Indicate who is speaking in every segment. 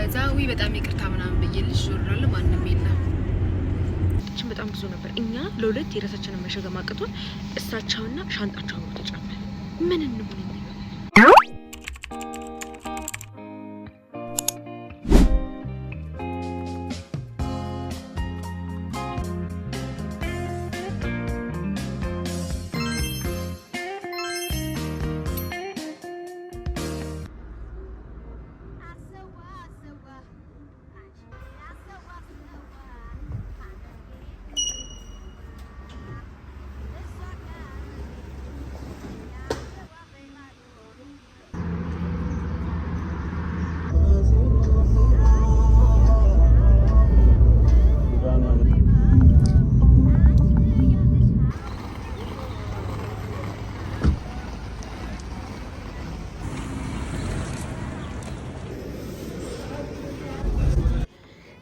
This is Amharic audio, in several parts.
Speaker 1: ከዛ ዊ በጣም ይቅርታ ምናምን ብዬልሽ ዞር እላለሁ። ማንም የለም።
Speaker 2: በጣም ብዙ ነበር። እኛ ለሁለት የራሳችንን መሸከም አቅቶን እሳቸውና ሻንጣቸው አብሮ ተጫመ። ምን እንሁን?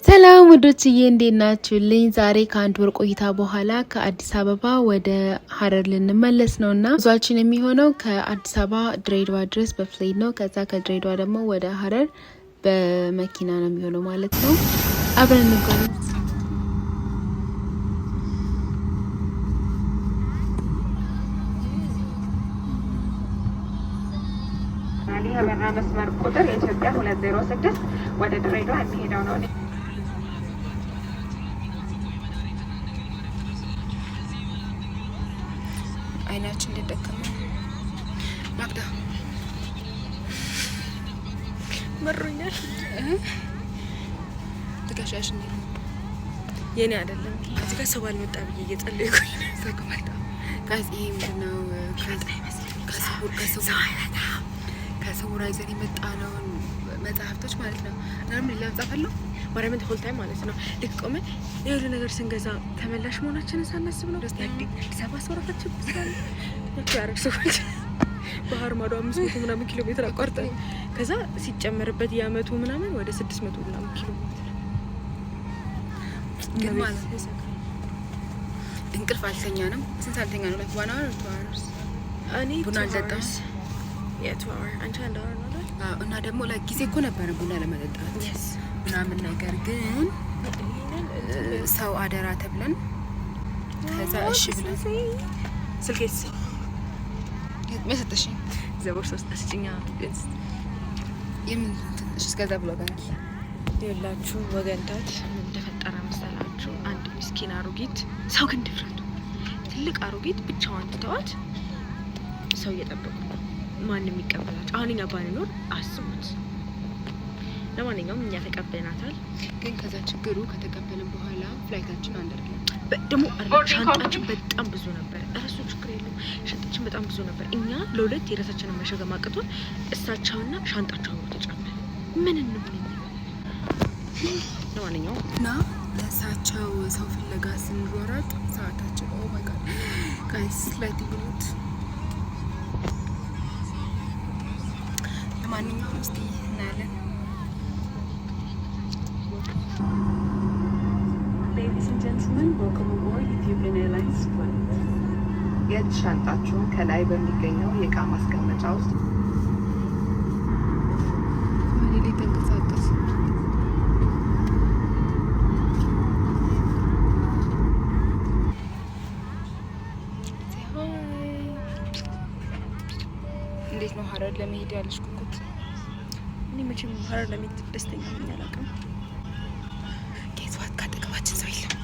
Speaker 1: ሰላም ውዶችዬ፣ እንዴት ናችሁልኝ? ዛሬ ከአንድ ወር ቆይታ በኋላ ከአዲስ አበባ ወደ ሀረር ልንመለስ ነው እና ጉዟችን የሚሆነው ከአዲስ አበባ ድሬዳዋ ድረስ በ plane ነው። ከዛ ከድሬዳዋ ደግሞ ወደ ሀረር በመኪና ነው የሚሆነው ማለት ነው። አብረን እንጓዝ።
Speaker 3: የበረራ መስመር ቁጥር የኢትዮጵያ 206 ወደ ድሬዳዋ የሚሄደው ነው።
Speaker 1: አይናችን እንደደከመ ማግዳ
Speaker 2: መሮኛል።
Speaker 1: ትከሻሽ እንዴት ነው?
Speaker 2: የኔ አይደለም። እዚህ ጋር ሰው አልመጣ ብዬ እየጸለይኩኝ ነው።
Speaker 1: ሰው መጣ። Guys፣ ይሄ ምንድን ነው? ከስውር ይዘን የመጣነውን መጽሐፍቶች ማለት ነው። እናም ሌላ መጽሐፍ አለው።
Speaker 2: ማርያምን whole time ማለት ነው። ልክ ቆመን የሁሉ ነገር ስንገዛ ተመላሽ መሆናችንን ሳናስብ ነው። ደስ አዲስ አበባ ሰውራታችን ስላለ ያረግ ሰዎች ባህር ማዶ 500 ምናምን ኪሎ ሜትር አቋርጠን ከዛ ሲጨመርበት የአመቱ ምናምን ወደ 600 ምናምን ኪሎ ሜትር
Speaker 1: ግን ማለት እንቅልፍ አልተኛንም። ስንት አልተኛ ነው? Like 1 hour, 2 hours።
Speaker 2: እኔ
Speaker 1: ቡና አልጠጣም።
Speaker 2: Yeah, 2 hour፣ አንቺ አንድ hour ነው አይደል?
Speaker 1: እና ደግሞ like ጊዜ እኮ ነበረ ቡና ለመጠጣት ምናምን፣ ነገር ግን ሰው አደራ ተብለን ከዛ እሺ ብለን
Speaker 2: ስልኬስ
Speaker 1: መሰጠሽኝ።
Speaker 2: ዘቦርሳ ውስጥ አስጭኛ።
Speaker 1: የምን እሺ፣ እስከዛ ብሎገናል።
Speaker 2: ይኸውላችሁ ወገንታት፣ ምን እንደፈጠረ መሰላችሁ? አንድ ምስኪን አሮጊት፣ ሰው ግን ድፍረቱ፣ ትልቅ አሮጊት ብቻዋን ትተዋት ሰው እየጠበቁ ነው። ማንም ይቀበላቸው። አሁን እኛ ባንኖር አስቡት። ለማንኛውም እኛ ተቀብለናታል።
Speaker 1: ግን ከዛ ችግሩ ከተቀበልን በኋላ flight ኣችን አንድ አይደለም።
Speaker 2: ደግሞ ሻንጣችን በጣም ብዙ ነበር። እረሱ ችግር የለውም። ሻንጣችን በጣም ብዙ ነበር። እኛ ለሁለት የራሳችንን መሸከም አቅቶን እሳቸውና ሻንጣቸው አብሮ ተጫመ። ምን እንሁን? ለማንኛውም
Speaker 1: እና ለእሳቸው ሰው ፍለጋ ስንሯሯጥ ሰዓታችን፣ oh my God guys፣ light ብሎት። ለማንኛውም እስቲ እናያለን።
Speaker 4: Ladies and gentlemen, welcome aboard Ethiopian Airlines flight.
Speaker 5: የእጅ ሻንጣችሁን ከላይ በሚገኘው የእቃ ማስቀመጫ ውስጥ
Speaker 1: ወደ ተንቀሳቀስ። እንዴት ነው ሀረር ለመሄድ ያለሽ ጉጉት?
Speaker 2: እኔ መቼም ሀረር ለመሄድ ደስተኛ ሆኜ አላውቅም።
Speaker 1: Guess what፣ ካጠገባችን ሰው የለም።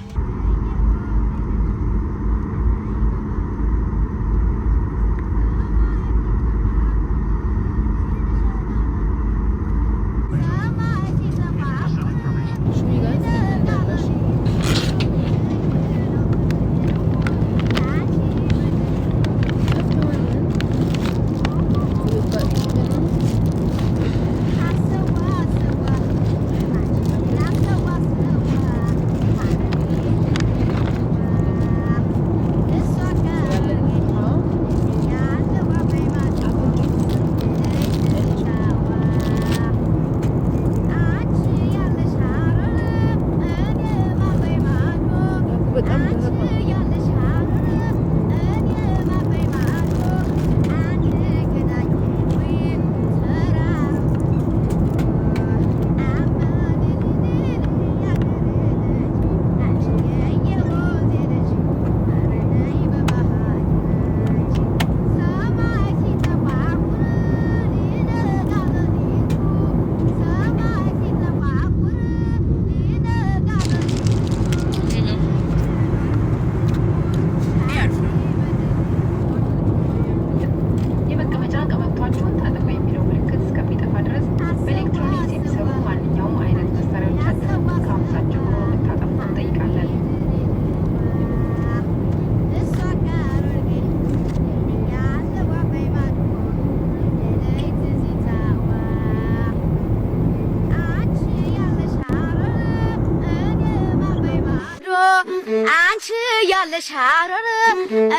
Speaker 6: ያለሽ ሐረር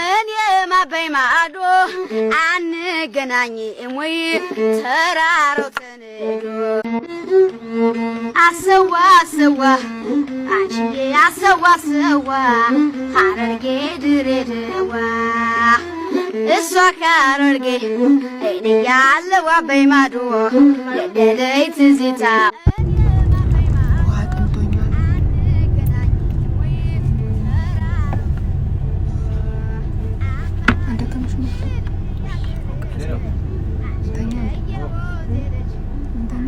Speaker 6: እኔማ አባይ ማዶ አንገናኝም ወይ ተራራው ተንዶ። አሰዋ አሰዋ አንቺዬ አሰዋ አሰዋ ሐረርጌ ድሬዳዋ፣ እሷ ከሐረርጌ እኔ ያለው አባይ ማዶ የደለይ ትዝታ።
Speaker 1: ውሃ ጠምቶኛል። አልደከመሽም? እንተኛ እንተኛ።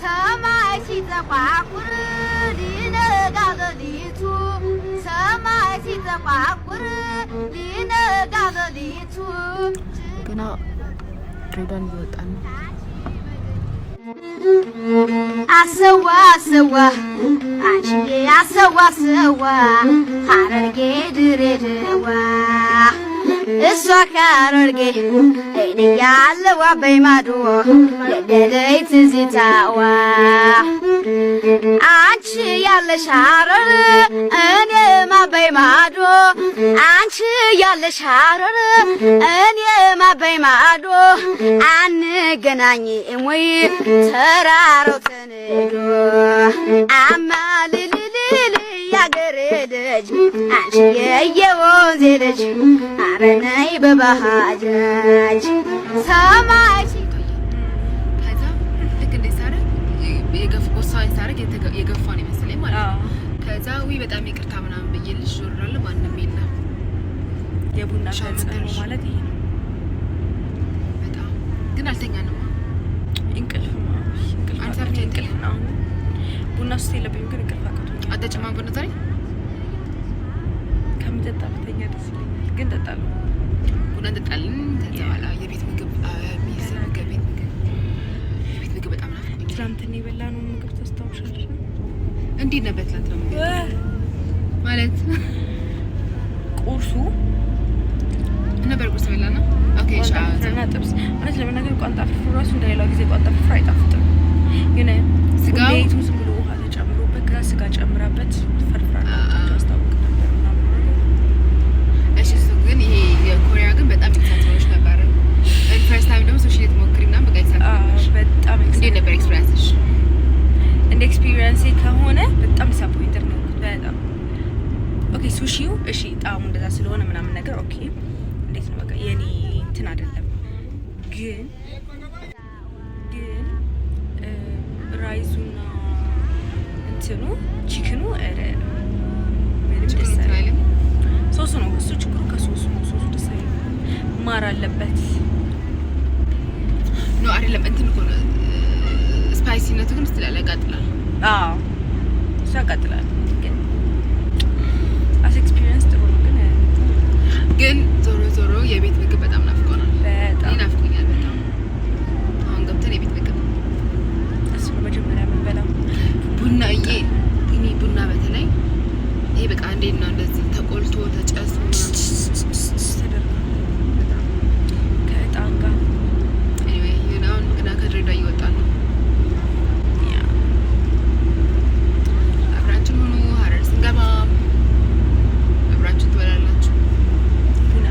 Speaker 6: ሰማይ ሲጠቋቁር ሊነጋ ሌሊቱ፣ ሰማይ ሲጠቋቁር ሊነጋ ሌሊቱ።
Speaker 1: ገና ድሬዳዋን እየወጣን ነው።
Speaker 6: አሰዋ አሰዋ አንቺዬ አሰዋ አሰዋ ሐረርጌ ድሬዳዋ፣ እሷ ከሐረርጌ እኔ ያለው አባይ ማዶ የደለይ ትዝታዋ። አንቺ ያለሽ ሐረር እኔም አባይ ማዶ፣ አንቺ ያለሽ ሐረር እኔም አባይ ማዶ አንገናኝም ወይ ተራራው ተንዶ። አማልልልል ያገሬ ልጅ አንቺ የየወንዜ ልጅ ኧረ ነይ በባጃጅ ሰማይ
Speaker 1: ከዛ ልክ እንዴት ሳደርግ የገፍ ቦርሳዬን ሳደርግ የገፋ ነው የመሰለኝ ማለት ነው። ከዛ ዊ በጣም ይቅርታ ምናምን ብዬልሽ ዞር እላለሁ፣ ማንም የለም።
Speaker 2: የቡና
Speaker 1: ሻይ
Speaker 2: ተጽዕኖ
Speaker 1: መጠንሽ።
Speaker 2: ማለት ይሄ ነው።
Speaker 1: በጣም ግን አልተኛንማ።
Speaker 2: እንቅልፍ እንቅልፍ
Speaker 1: አንድ ሰዓት ብቻ።
Speaker 2: እንቅልፍ ነው። ቡና ሱስ የለብኝም ግን እንቅልፍ አቅቶኛል።
Speaker 1: አጠጭማ ቡና ዛሬ?
Speaker 2: ከምጠጣ ብተኛ ደስ ይለኛል፣ ግን ጠጣለሁ።
Speaker 1: ቡና እንጠጣለን። ከዛ በኋላ የቤት ምግብ የቤት ምግብ በጣም ናፍቆኛል።
Speaker 2: ትናንትና የበላነው ምግብ ታስታውሻለሽ?
Speaker 1: እንዴት ነበር ትናንት ነው ምግብ ማለት?
Speaker 2: ቁርሱ
Speaker 1: ነበር ቁርስ በላና okay።
Speaker 2: ቋንጣ ፍርፍርና ጥብስ። እውነት ለመናገር ቋንጣ ፍርፍር ራሱ እንደሌላው ጊዜ ቋንጣ ፍርፍር አይጣፍጥም። የሆነ
Speaker 1: ስጋው
Speaker 2: ቁሌቱ ዝም ብሎ ውሃ ተጨምሮበት ከዛ ስጋ ጨምራበት ፈርፍራ አስታውቅ ነበር ምናምን ነገር።
Speaker 1: እሺ እሱ ግን ይሄ የኮሪያ ግን በጣም excited ሆነሽ ነበር። First time ደግሞ ሱሺ ልትሞክሪ ምናምን በቃ excited ነበርሽ።
Speaker 2: በጣም።
Speaker 1: እንዴት ነበር experience ሽ?
Speaker 2: እንደ experience ኤ ከሆነ በጣም disappointed ነው። በጣም okay። ሱሺው እሺ ጣዕሙ እንደዛ ስለሆነ ምናምን ነገር okay። እንዴት ነው በቃ የኔ እንትን አይደለም። ግን rice ኡና እንትኑ chicken ኑ ኧረ ምንም
Speaker 1: chicken ኑ
Speaker 2: ደስ
Speaker 1: እንትን
Speaker 2: አይልም።
Speaker 1: አይልም።
Speaker 2: ሶሱ ነው እሱ ችግሩ፣ ከሶሱ ነው። ሶሱ ደስ አይልም። ማር አለበት።
Speaker 1: No አይደለም፣ እንትን እኮ ነው spicy ነቱ ግን ስትላል ያቃጥላል።
Speaker 2: አዎ እሱ ያቃጥላል። ግን as experience ጥሩ ነው ግን
Speaker 1: ግን ዞሮ ዞሮ የቤት ምግብ በጣም ናፍቆናል።
Speaker 2: በጣም።
Speaker 1: እኔ ናፍቆኛል በጣም። አሁን ገብተን የቤት ምግብ
Speaker 2: እሱ ነው መጀመሪያ የምንበላው።
Speaker 1: ቡና እዬ እኔ ቡና በተለይ ይሄ በቃ እንዴት ነው እንደዚህ ተቆልቶ ተጨሶ ምናምን
Speaker 2: ተደርጎ ከእጣን ጋር።
Speaker 1: Anyway ይሁን፣ አሁን ገና ከድሬዳዋ እየወጣን ነው። አብራችን ሁኑ። ሀረር ስንገባ አብራችሁ ትበላላችሁ።
Speaker 2: ቡና።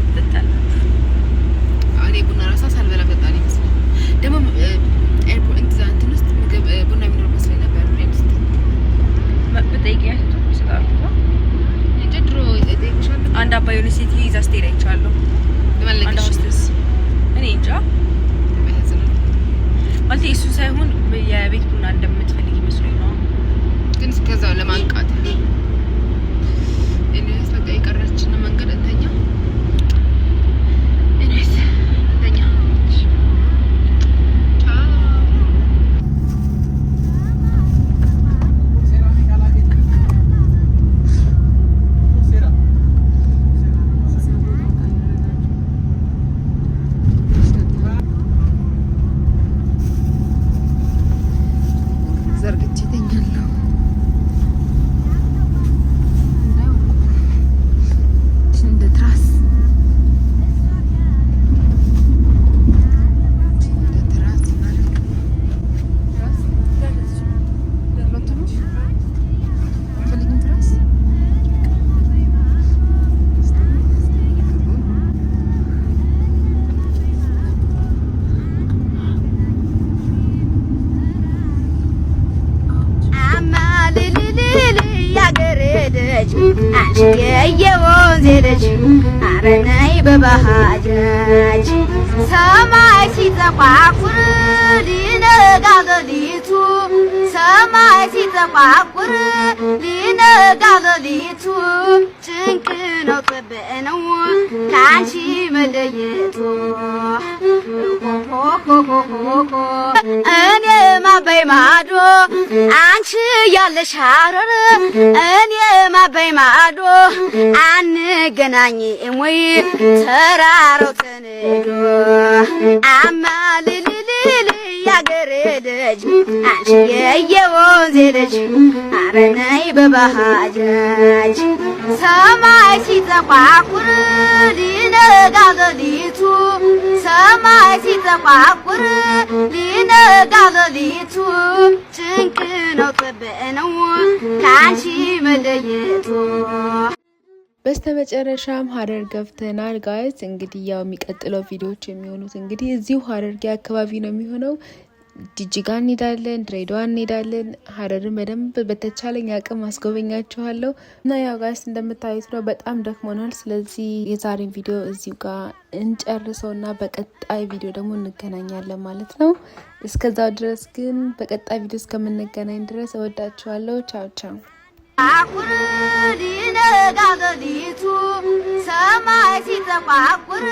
Speaker 6: አንቺዬ የወንዜ ልጅ ኧረ ነይ በባጃጅ። ሰማይ ሲጠቋቁር ሊነጋ ሌሊቱ፣ ሰማይ ሲጠቋቁር ሊነጋ ሌሊቱ፣ ጭንቅ ነው ጥብ ነው ከአንቺ መለየቱ። እኔማ በይ ማዶ አንቺ ያለሽ ሐረር፣ እኔማ በይ ማዶ አንገናኝም ወይ ተራራው ተንዶ። አማልልልል ያገሬ ልጅ አንቺ የየወንዜ ልጅ ኧረ ነይ በባጃጅ። ሰማይ ሲጠቋቁር ሊነጋ ሌሊቱ፣ ሰማይ ሲጠቋቁር ሊነጋ ሌሊቱ፣ ጭንቅ ነው ጥብ ነው ከአንቺ መለየቱ።
Speaker 1: በስተመጨረሻም ሀረር ገብተናል guys። እንግዲህ ያው የሚቀጥለው ቪዲዮዎች የሚሆኑት እንግዲህ እዚሁ ሀረርጌ አካባቢ ነው የሚሆነው። ጅጅጋ እንሄዳለን፣ ድሬዳዋ እንሄዳለን። ሀረርን በደንብ በተቻለኝ አቅም አስጎበኛችኋለሁ። እና ያው guys እንደምታዩት ነው፣ በጣም ደክሞናል። ስለዚህ የዛሬን ቪዲዮ እዚሁ ጋር እንጨርሰው እና በቀጣይ ቪዲዮ ደግሞ እንገናኛለን ማለት ነው። እስከዛው ድረስ ግን በቀጣይ ቪዲዮ እስከምንገናኝ ድረስ እወዳችኋለሁ። ቻው ቻው።
Speaker 6: ቋቁር ሊነጋ ሌሊቱ፣ ሰማይ ሲጠቋቁር።